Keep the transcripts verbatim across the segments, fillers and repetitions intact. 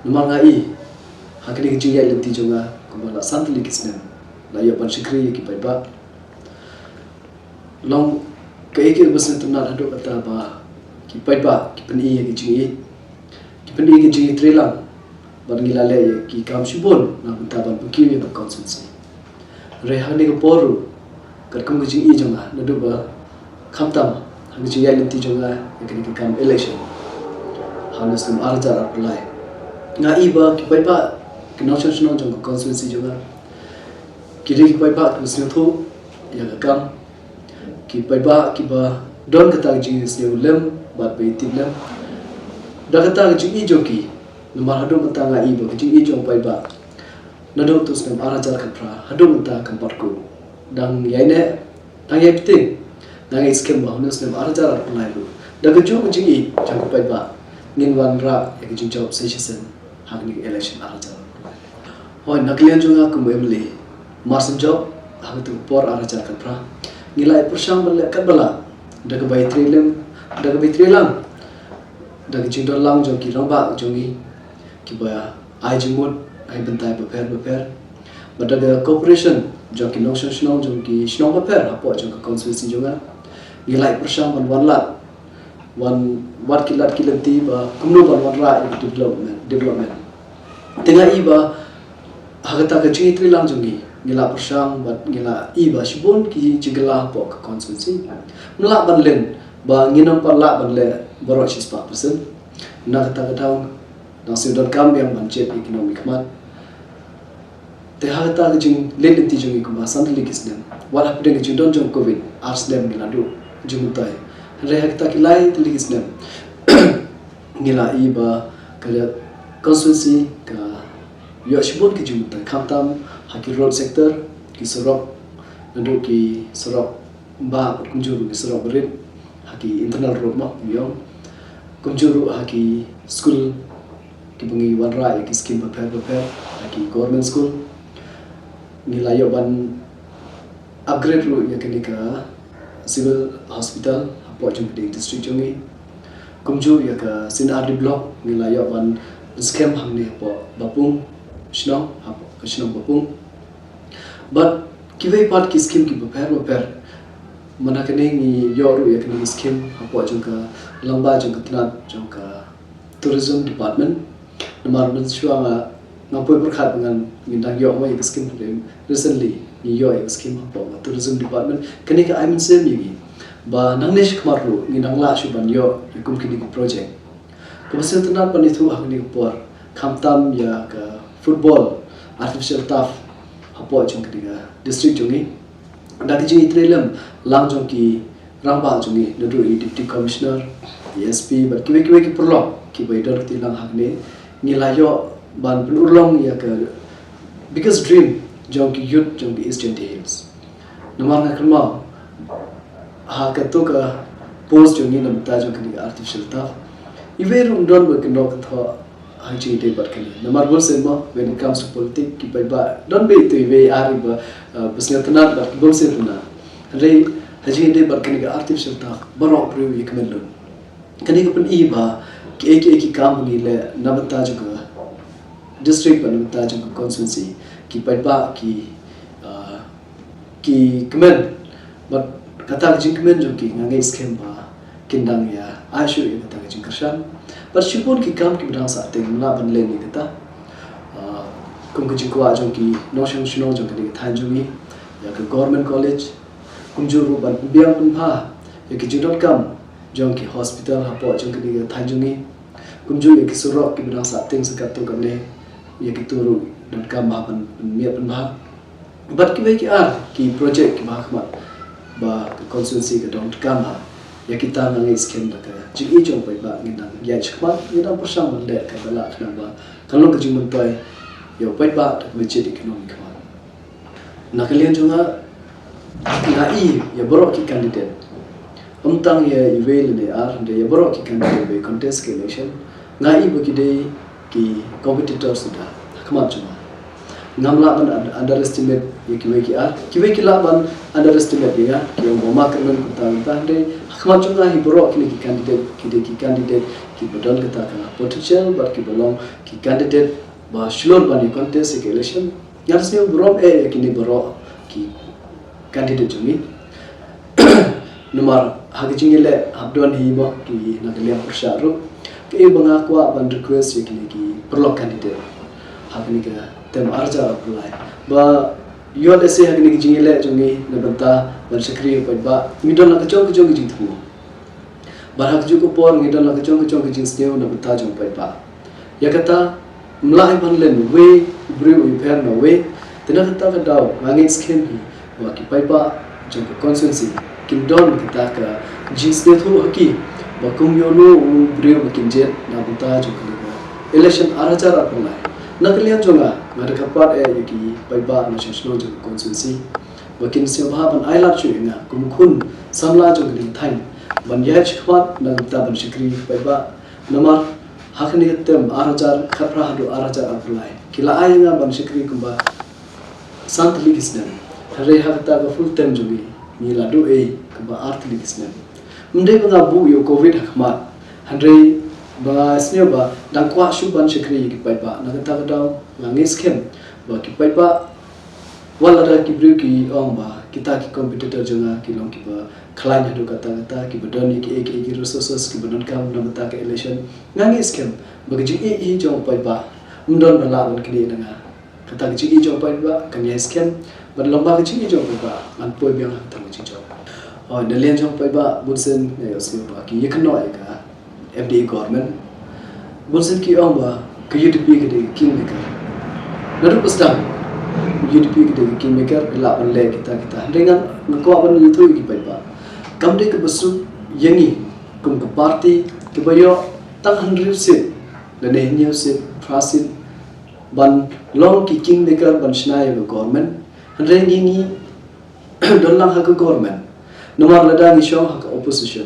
Namar nga i ha kane ka jingïaid lynti jong nga kumba la san tylli ki snem la ïoh ban shakri ïa ki paidbah. Long kaei kaba sngewtynnat haduh katta ba ki paidbah ki pyni ïa ki jingïeit, ki pyni ïa ki jingïeit treilang. Bad ngi la leh ïa ki kam shibun na ka bynta ban pynkiew ïa ka constituency. Hynrei ha kane ka por ruh katkum ka jingïeit jong nga naduh ba khamtam ha ka jingïaid lynti jong nga ïa kane ka kam election ha u snem ar hajar arphew lai, nga i ba ki paidbah ki nongshong shnong jong ka constituency jong nga ki dei ki paidbah kiba sngewthuh ïa ka kam, ki paidbah kiba don kata ka jingsngewlem bad ba ïeit lem. Da kata ka jingïeit jong ki, namar haduh mynta nga i ba ka jingïeit jong u paidbah naduh u snem ar hajar khatphra haduh mynta kam pat kuh. Dang ïai neh, dang ïai pynting. Nga ngeit skhem ba ha u snem ar hajar arphew lai ruh da ka jong ka jingïeit jong u paidbah ngin wanrah ïa ka jingjop sa shisien ha kane ka election ar hajar arphew lai. Hooid, na ka liang jong nga kum u MLA, mar shen jop ha kata ka por ar hajar khatphra, ngi la ïa pyrshang ban leh katba lah da kaba ïa trei lem, da kaba ïa trei lang da ka jingdon lang jong ki rangbah jong ngi kiba ai jingmut ha ki bynta bapher bapher. Bad da ka cooperation jong ki nongshong shnong jong ki shnong bapher hapoh jong ka constituency jong nga, ngi la ïa pyrshang ban wan lad, wan wad ki lad ki lynti ba kumno ban wanrah ïa ka development, development. Te nga i ba ha kata ka jingïatreilang jong ngi, ngi la pyrshang bad ngi la i ba shibun ki jingkylla hapoh ka constituency. Ym lah ban len ba ngin ym pat lah ban leh baroh shispah percent. Na kata ka daw nang shu donkam biang ban jied ïa ki nongmihkhmat. Te ha kata ka jingleit lynti jong ngi kumba san tylli ki snem, wat hapdeng ka jingdon jong covid, ar snem ngi la duh jingmyntoi. Hynrei ha kata ki lai tylli ki snem ngi la i ba ka constituency ka ïoh shibun ki jingmyntoi, khamtam ha ki road sector, ki surok, naduh ki surok ba, bad kumjuh ruh ki surok barit ha ki internal road mo, ngi ong. Kumjuh ruh ha ki skul kiba ngi wanrah ïa ki skim bapher bapher ha ki government school. Ngi la ïoh ban upgrade ruh ïa kane ka civil hospital hapoh jong ka district jong ngi. Kumjuh ïa ka C and R D block ngi la ïoh ban skhem hangne hapoh Bapung shnong, hapoh ka shnong Bapung. Bad kiwei pat ki skim kiba pher ba pher. Mynta kane ngi ïoh ruh ïa kane ka skim hapoh jong ka lyngba jong ka tnat jong ka tourism department. Namar mynshuwa nga, nga poi pyrkhat ba ngan, ngin dang ïoh mo ïa ka skim, recently ngi ïoh ïa ka skim hapoh ka tourism department. Kane ka ai mynsiem ïa ngi ba nangne shakhmat ruh ngin dang lah shuh ban ïoh ïa kum kine ki project. Kaba sngewtynnat ban ïathuh ha kane ka por, khamtam ïa ka football artificial turf hapoh jong kane ka district jong ngi. Da ka jingïatreilang jong ki rangbah jong ngi, naduh i Deputy Commissioner, i S P, bad kiwei kiwei ki paralok kiba ïadon kti lang hangne, ngi la ïoh ban pynurlong ïa ka biggest dream jong ki youth jong ka East Jaintia Hills. Namar nga kynmaw ha kato ka post jong ngi na bynta jong kane ka artificial turf, iwei ruh ym don ba kynnoh kynthoh ha ka jingïadei bad kane. Namar bun sien mo, when it comes to politics, ki paidbah don beit iwei ar ba, uh, ba sngewtynnat bad ki bym sngewtynnat. Hynrei ha jingïadei bad kane ka artificial turf, baroh briew ïa kmen lut. Kane ka pyni ba kiei kiei ki kam ba ngi leh na bynta jong ka district bad na bynta jong ka constituency, ki paidbah ki, uh, ki kmen. Bad kata ka jingkmen jong ki nga ngeit skhem ba kin dang ïa ai shuh ïa kata ka jingkyrshan. Bad shibun ki kam kiba dang sahteng, ym lah ban len ïa kata. Ah, kum ka jingkwah jong ki nongshong shnong jong kane ka thaiñ jong ngi ïa ka government college, kumjuh ruh ban pynbiang pynbha ïa ki jingdonkam jong ki hospital hapoh jong kane ka thaiñ jong ngi, kumjuh ïa ki surok kiba dang sahteng sa katto katne, ïa kito ruh donkam ba ban pynmiat pynbha. Bad kiwei ki ar ki project kiba ha khmat ba ka constituency ka donkam ha. Ïa kita nga ngeit skhem da ka jingïeit jong u paidbah ngin dang ïaid shakhmat, ngin dang pyrshang ban leh kaba lah khnang ba kan long ka jingmyntoi ïa u paidbah da kaba jied ïa ki nongmihkhmat. Na ka liang jong nga, nga i ïa baroh ki candidate. Ym tang ïa iwei lane ar, hynrei ïa baroh ki candidate ba contest ka election, nga i ba ki dei ki competitor suda ha khmat jong nga. Ngam lah ban un-, underestimate ïa kiwei ki ar, kiwei ki lah ban underestimate ïa nga, ki ong ba ma kyrmen kumta kumta, hynrei ha khmat jong nga hi baroh kine ki candidate ki dei ki candidate kiba don kata ka potential bad kiba long ki candidate ba shlur ban ïa contest ïa ka election. Nga sngew burom eh ïa kine baroh ki candidate jong ngi. Namar ha ka jingïaleh hap don hi mo ki na ka liang pyrshah ruh. Kaei ba nga kwah ban request ïa kine ki paralok candidate ha kane ka term ar hajar arphew lai ba ïoh lehse ha kane ka jingïaleh jong ngi na bynta ban shakri ïa u paidbah, ngi don la ka jong ka jong ka jingthmu. Bad ha kajuh ka por ngi don la ka jong ka jong ka jingsngew na bynta jong u paidbah. Ïa kata, ym lah hi ban len uwei u briew u ïapher na uwei. Te na kata ka daw nga ngeit skhem hi ba ki paidbah jong ka constituency kin don kata ka jingsngewthuh ha ki ba kum ïano u briew ba kin jied na bynta jong kane ka election ar hajar arphew lai. Na ka liang jong nga, nga da kyrpad eh ïa ki paidbah na shnong shnong jong ka constituency ba kin sngewbha ban ailad shuh ïa nga kum khun samla jong kane ka thaiñ ban ïaid shakhmat na ka bynta ban shakri ïa ki paidbah. Namar ha kane ka term ar hajar khatphra haduh ar hajar arphew lai ki la ai ïa nga ban shakri kumba san tylli ki snem. Hynrei ha kata ka full term jong ngi, ngi la duh ei kumba ar tylli ki snem. Ym dei ba nga buh ïa u covid ha khmat, hynrei ba nga sngew ba dang kwah shuh ban shakri ïa ki paidbah. Na kata ka daw nga ngeit skhem ba ki paidbah, wat lada ki briew ki ong ba kita ki competitor jong nga ki long kiba khlaiñ haduh katta katta, kiba don ïa kiei kiei ki resources kiba donkam na bynta ka election, nga ngeit skhem ba ka jingïeit hi jong u paidbah ym don ba lah ban knieh na nga. Kata ka jingïeit jong u paidbah kan ïai skhem bad lyngba ka jingïeit jong u paidbah ngan poi biang ha kata ka jingjop. Hooid, na liang jong u paidbah, bunsien nga ïohsngew ba ki ïakynnoh ïa ka M D A government. Bunsien ki ong ba ka U D P ka dei ka kingmaker. Naduh ba sdang U D P ka dei ka kingmaker, ka lah ban leh kita kita. Hynrei nga, nga kwah ban ïathuh ïa ki paidbah, kam dei kaba suk ïa ngi kum ka party kaba ïoh tang hynriew seat lane hynñiew seat, phra seat ban long ki kingmaker ban shna ïa ka government. Hynrei ngi, ngi don lang ha ka government. Namar lada ngi shong ha ka opposition,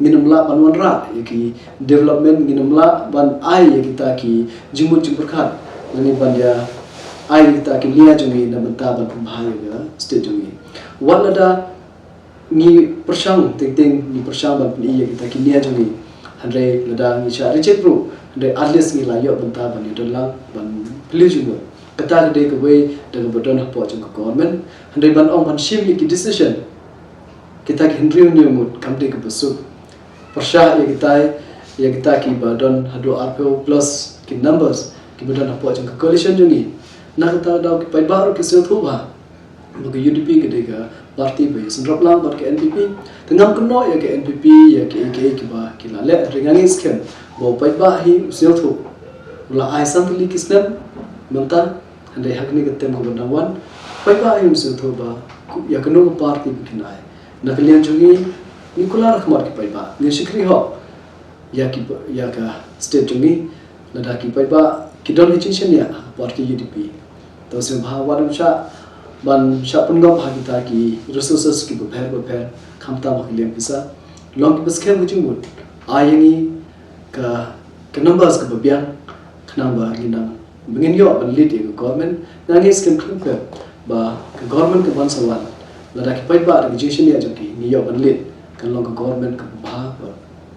ngin ym lah ban wanrah ïa ki development, ngin ym lah ban ai ïa kita ki jingmut jingpyrkhat lane ban ïa ai ïa kita ki nia jong ngi na bynta ban pynbha ïa ka state jong ngi. Wat lada ngi pyrshang, teng teng ngi pyrshang ban pyni ïa kita ki nia jong ngi, hynrei lada ngi shah reject ruh, hynrei at least ngi la ïoh bynta ban ïadon lang ban pynlong jingmut. Kata ka dei kawei da kaba don hapoh jong ka government. Hynrei ban ong ban shim ïa ki decision, kita ki hynriew hynñiew ngut, kam dei kaba suk. Pyrshah ïa kita, ïa kita kiba don haduh arphew plus ki numbers kiba don hapoh jong ka coalition jong ngi. Na kata ka daw ki paidbah ruh ki sngewthuh bha ba ka U D P ka dei ka party ba ïasynrop lang bad ka N P P. Te ngam kynnoh ïa ka N P P ïa kiei kiei kiba ki la leh, hynrei nga ngeit skhem ba u paidbah hi u sngewthuh. U la ai san tylli ki snem mynta, hynrei ha kane ka term kaba dang wan, u paidbah hi u sngewthuh ba ïa kano ka party ba kin ai. Na ka liang jong ngi, ngi kular ha khmat ki paidbah, ngi shakri hok ïa ki, ïa ka state jong ngi. Lada ki paidbah ki don ka jingshaniah ha ka party U D P, to sngewbha wat ym shah ban shah pynngop ha kita ki resources kiba pher ba pher, khamtam ha ka liang pisa. Long kiba skhem ka jingmut, ai ïa ngi ka, ka numbers kaba biang, khnang ba ngin nang, ba ngin ïoh ban lead ïa ka government. Nga ngeit skhem khlem khlem ba ka government kaban sa wan, lada ki paidbah da ka jingshaniah jong ki ngi ïoh ban lead, kan long ka government kaba bha, ba,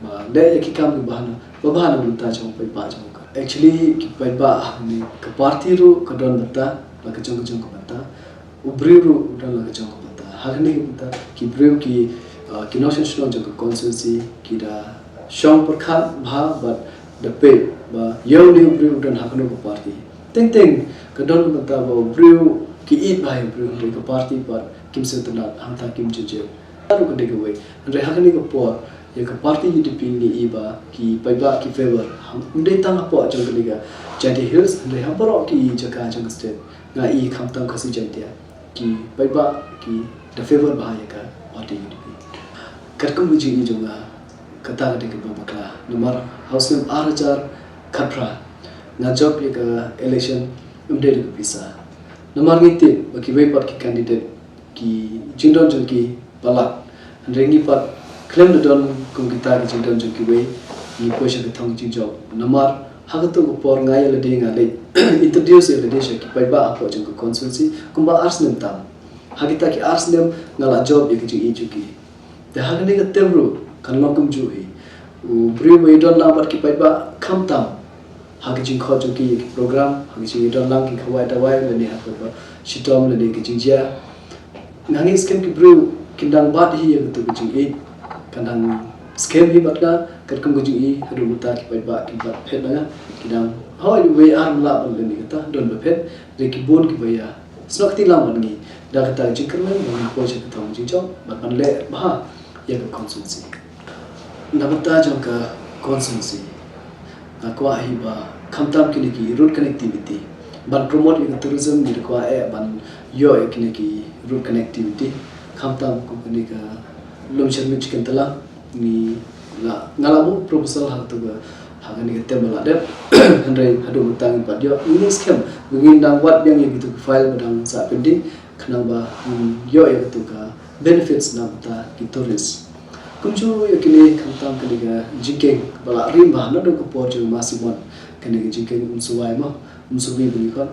ba leh ïa ki kam kiba bha na, ba bha na bynta jong u paidbah jong ka. Actually ki paidbah ha kane ka party ruh ka don bynta la ka jong ka jong ka bynta. U briew ruh u don la ka jong ka bynta. Ha kane ka bynta ki briew ki, uh, ki nongshong shnong jong ka constituency ki da shong pyrkhat bha bad da peit ba ïa une u briew u don ha kano ka party. Teng teng ka don ka bynta ba u briew ki ïeit bha ïa u briew, hynrei ka party pat kim sngewtynnat, hangta kim jynjar. Ka ruh ka dei kawei. Hynrei ha kane ka por ïa ka party U D P ngi i ba ki paidbah ki favor. Ym dei tang hapoh jong kane ka Jaintia Hills, hynrei ha baroh ki jaka jong ka state. Nga i khamtam Khasi Jaintia, ki paidbah ki da favor bha ïa ka party U D P. Katkum ka jingim jong nga, kata ka dei kaba bakla. Namar ha u snem ar hajar khatphra nga jop ïa ka election, ym dei da ka pisa. Namar ngi tip ba kiwei pat ki candidate ki jingdon jong ki palat. Hynrei ngi pat khlem da don kum kita ki jingdon jong kiwei, ngi poi sha ka thong jingjop. Namar ha kato ka por nga ïa lade nga leit introduce ïa lade sha ki paidbah hapoh jong ka constituency kumba ar snem tam. Ha kita ki ar snem nga la jop ïa ka jingïeit jong ki. Te ha kane ka term ruh kan long kumjuh hi. U briew ba ïadon lang bad ki paidbah khamtam ha ki jingkhot jong ki ïa ki program, ha ki jingïadon lang ki khawai tawai lane ha kaba shitom lane ki jingjia. Nga ngeit skhem ki briew kin dang bat hi ïa katu ka jingïeit, kan dang skhem hi bad nga katkum ka jingïeit haduh mynta ki paidbah ki bat phet na nga, ki dang hoi wei ar mla ban lane kata don ba phet re ki bun ki ba ïa snoh kti lang bad ngi da kata ka jingkyrmen ba ngi poi sha kata ka jingjop bad ban leh bha ïa ka constituency. Na bynta jong ka constituency nga kwah hi ba khamtam kine ki road connectivity ban promote ïa ka tourism ngi kwah eh ban ïoh ïa kine ki road connectivity khamtam kum kane ka Lumshyrmit Chicken Tlang. Ngi la nga la buh proposal ha tu ka ha kane ka term ba la dep. Hynrei haduh mynta ngi pat ïoh, ngi skhem ba ngin dang wad biang ïa kitu ki file ba dang sah pending khnang ba ngin ïoh ïa katu ka benefits na bynta ki tourist. Kumjuh ïa kine khamtam kane ka jingkieng ba la rim bha naduh ka por jong u Ma Simon, kane ka jingkieng Umsuwai mo, Umsuwai ba ngi khot.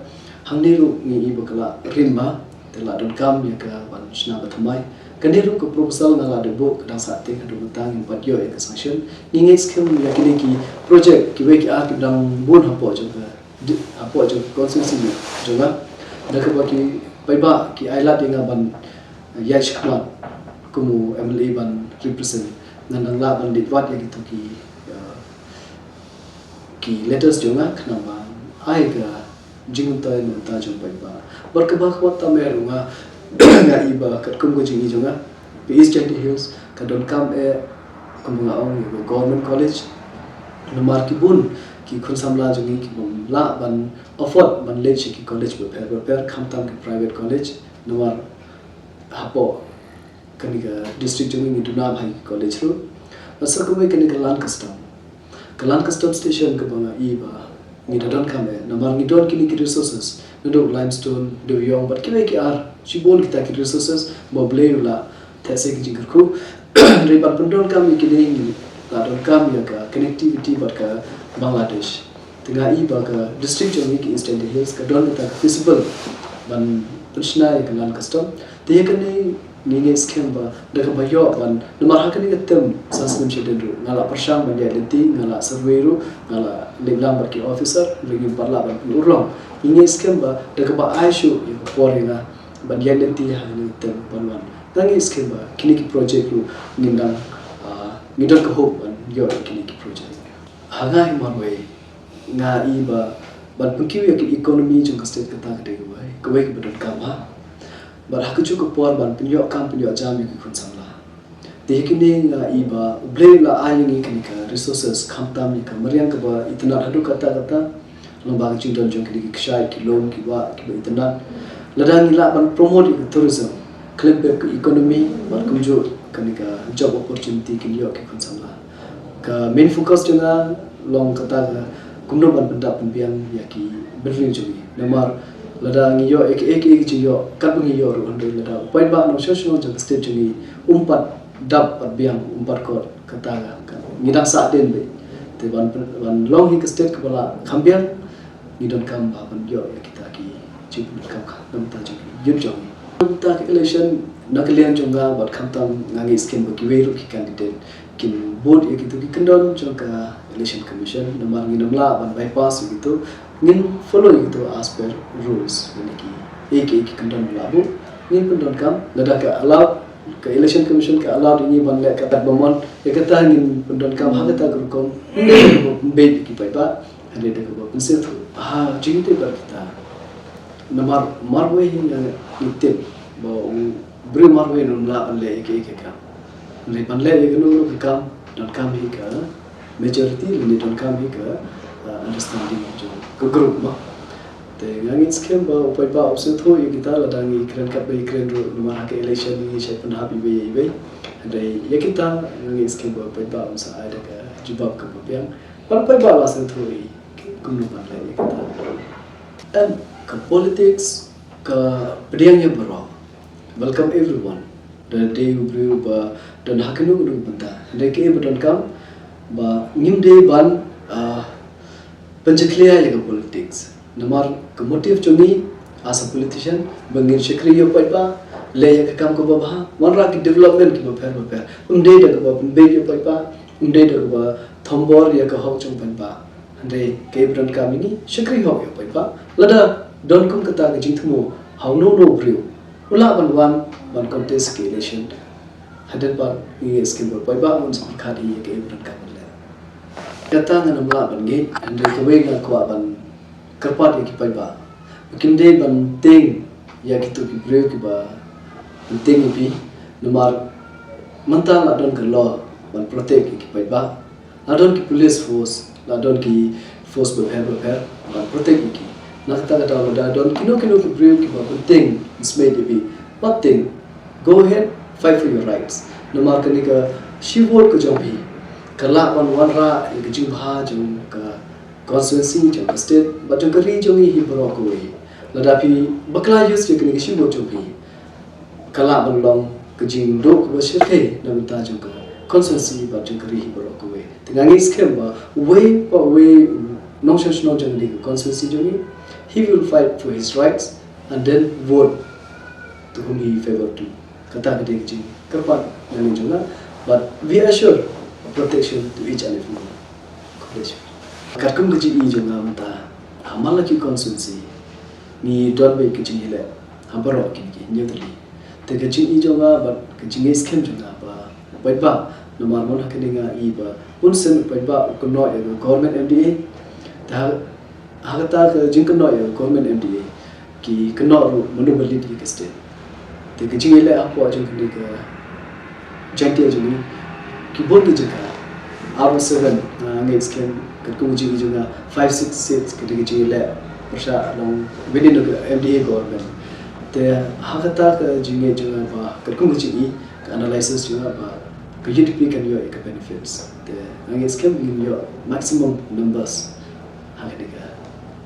Hangne ruh ngi i ba ka la rim bha, te la donkam ïa ka ban shna ba thymmai. Kane ruh ka proposal nga la dep buh, ka dang sah tieng, haduh mynta ngim pat ïoh ïa ka sanction. Ngi ngeit skhem ïa kine ki project kiwei ki ar ki dang bun hapoh jong ka di- hapoh jong ka constituency jong nga. Da kaba ki paidbah ki ai lad ïa nga ban ïaid shakhmat kum u M L A ban represent, ngan dang lah ban leit wad ïa kitu ki, uh, ki letters jong nga khnang ban ai ka jingmyntoi na bynta jong paidbah. Bad kaba khmat tam eh ruh nga, nga i ba katkum ka jingïeit jong nga, ka East Jaintia Hills ka donkam eh, kum nga ong, ïa ka government college. Namar ki bun ki khun samla jong ngi ki bym lah ban afford ban leit sha ki college bapher bapher, khamtam ki private college. Namar hapoh kane ka district jong ngi ngi duna bha ïa ki college ruh. Bad sa kawei kane ka Land Custom, ka Land Custom Station kaba nga i ba ngi da donkam eh, namar ngi don kine ki resources, naduh limestone, dewiong bad kiwei ki ar, shibun kita ki resources ba U Blei u la theh se ki jingkyrkhu. Hynrei ban pyndonkam ïa kine ngi la donkam ïa ka connectivity bad ka Bangladesh. Te nga i ba ka district jong ngi ka East Jaintia Hills ka don kata ka feasible ban pynshna ïa ka Land Custom. Te ïa kane ngi ngeit skhem ba da kaba ïoh ban, namar ha kane ka term san snem shadien ruh nga la pyrshang ban ïaid lynti, nga la survey ruh, nga la leit lang bad ki officer, hynrei ngim pat lah ban pynurlong. Ngi ngeit skhem ba da kaba ai shuh ïa ka por ïa nga ban ïaid lynti ha kane ka term ban wan, nga ngeit skhem ba kine ki project ruh ngin dang, ah, ngi don ka hope ban ïoh ïa kine ki project. Ha nga hi marwei nga i ba ban pynkiew ïa ka economy jong ka state kata ka dei kawei, kawei kaba donkam bha. Bad ha kajuh ka por ban pynïoh kam pynïoh jam ïa ki khun samla. Te ïa kine nga i ba U Blei u la ai ïa ngi kane ka resources, khamtam ïa ka mariang kaba itynnad haduh katta katta. Lyngba ka jingdon jong kine ki kshaid, ki lum, ki wah kiba itynnad, lada ngi lah ban promote ïa ka tourism khlem pep ka economy bad kumjuh kane ka job opportunity kin ïoh ki khun samla. Ka main focus jong nga long kata ka kumno ban pyndap pynbiang ïa ki bynriew jong ngi. Namar lada ngi ïoh ïa kiei kiei ki jingïoh katba ngi ïoh ruh, hynrei lada u paidbah nongshong shnong jong ka state jong ngi um pat dap pat biang, um pat kot, kata ka, ka ngi dang sah dien beit. Te ban, ban long hi ka state kaba la kham biang, ngi donkam ba ban ïoh ïa kita ki jingpyndonkam ka na bynta jong ki youth jong ngi. Na bynta ka election, na ka liang jong nga bad khamtam nga ngeit skhem ba kiwei ruh ki candidate kin bud ïa kitu ki kyndon jong ka Election Commission, namar ngin ym lah ban bypass ïa kitu, ngin follow ïa kitu as per rules. Lane kiei kiei ki kyndon ba la buh ngin pyndonkam, lada ka allow, ka Election Commission ka allow ïa ngi ban leh ka tat ba mon, ïa kata ngin pyndonkam ha kata ka rukom. Ym dei da kaba pynbeit ïa ki paidbah, hynrei da kaba pynsngewthuh. Ha jingtip bad kita, namar marwei hi nga ngi tip ba u briew marwei un ym lah ban leh ïa kiei kiei ki kam. Hynrei ban leh ïa kano kano ka kam, donkam hi ka majority lane donkam hi ka, uh, understanding jong ka group mo. Te nga ngeit skhem ba u paidbah u sngewthuh ïa kita, lada ngi kren katba ngi kren ruh, namar ha ka election ngi shait pynhap iwei ïa iwei. Hynrei ïa kita nga ngeit skhem ba u paidbah un sa ai da ka jubab kaba biang. Bad u paidbah la sngewthuh ïa kumno ban leh ïa kita. Em, ka politics ka pdiang ïa baroh. Welcome everyone. Da dei u briew ba don ha kano kano ka bynta. Hynrei kaei ba donkam ba ngim dei ban, ah, pynjakhlia ïa ka politics. Namar ka motive jong ngi as a politician ba ngin shakri ïa u paidbah, leh ïa ka kam kaba bha, wanrah ki development kiba pher ba pher. Ym dei da kaba pynbeit ïa u paidbah, Ym dei da kaba thombor ïa ka hok jong u paidbah. Hynrei ka ïa ba donkam ïa ngi shakri hok ïa u paidbah. Lada don kum kata ka jingthmu ha uno uno u briew, u lah ban wan ban contest ka election. Hadien pat ngi ngeit skhem ba u paidbah un sa pyrkhat ïa ka ïa ba donkam ban leh. Kata ngan ym lah ban ngeit, hynrei kawei nga kwah ban kyrpad ïa ki paidbah ba kim dei ban tieng ïa kito ki briew kiba ban tieng ïa phi. Namar mynta la don ka law ban protect ïa ki paidbah. La don ki police force, la don ki force bapher bapher ban protect ïa ki. Na kata ka daw lada don kino kino ki briew kiba ban tieng ban smiej ïa phi, wat tieng, go ahead, fight for your rights. Namar kane ka shi vote ka jong phi ka lah ban wanrah ïa ka jingbha jong ka constituency, jong ka state bad jong ka ri jong ngi hi baroh kawei. Lada phi bakla use ïa kane ka shi vote jong phi, ka lah ban long ka jingduh kaba shyrkhei na bynta jong ka constituency bad jong ka ri hi baroh kawei. Te nga ngeit skhem ba uwei pa uwei u nongshong shnong jong kane ka constituency jong ngi, he will fight for his rights and then vote to whom he favor to. Kata ka dei ka jingkyrpad na ngi jong nga, but we assure protection to each and every one. Khublei shibun. Katkum ka jingïohi jong nga mynta, ha man la ki constituency ngi don beit ka jingïaleh ha baroh kine ki hynñiew tylli. Te ka jingïohi jong nga bad ka jingngeit skhem jong nga ba u paidbah, namar mon ha kane nga i ba bun sien u paidbah u kynnoh ïa ka government M D A. Te ha ha kata ka jingkynnoh ïa ka government M D A, ki kynnoh ruh mano ba lead ïa ka state. Te ka jingïaleh hapoh jong kane ka Jaintia jong ngi, ki bun ki jaka, ar seven, nga ngeit skhem katkum ka jingïohi jong nga, five six seats, kata ka jingïaleh pyrshah long within the M D A government. Te ha kata ka jingngeit jong nga ba katkum ka jingïohi, ka analysis jong nga ba ka U D P kan ïoh ïa ka benefits. Te nga ngeit skhem ngin ïoh maximum numbers ha kane ka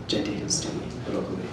Jaintia Hills jong ngi baroh kawei.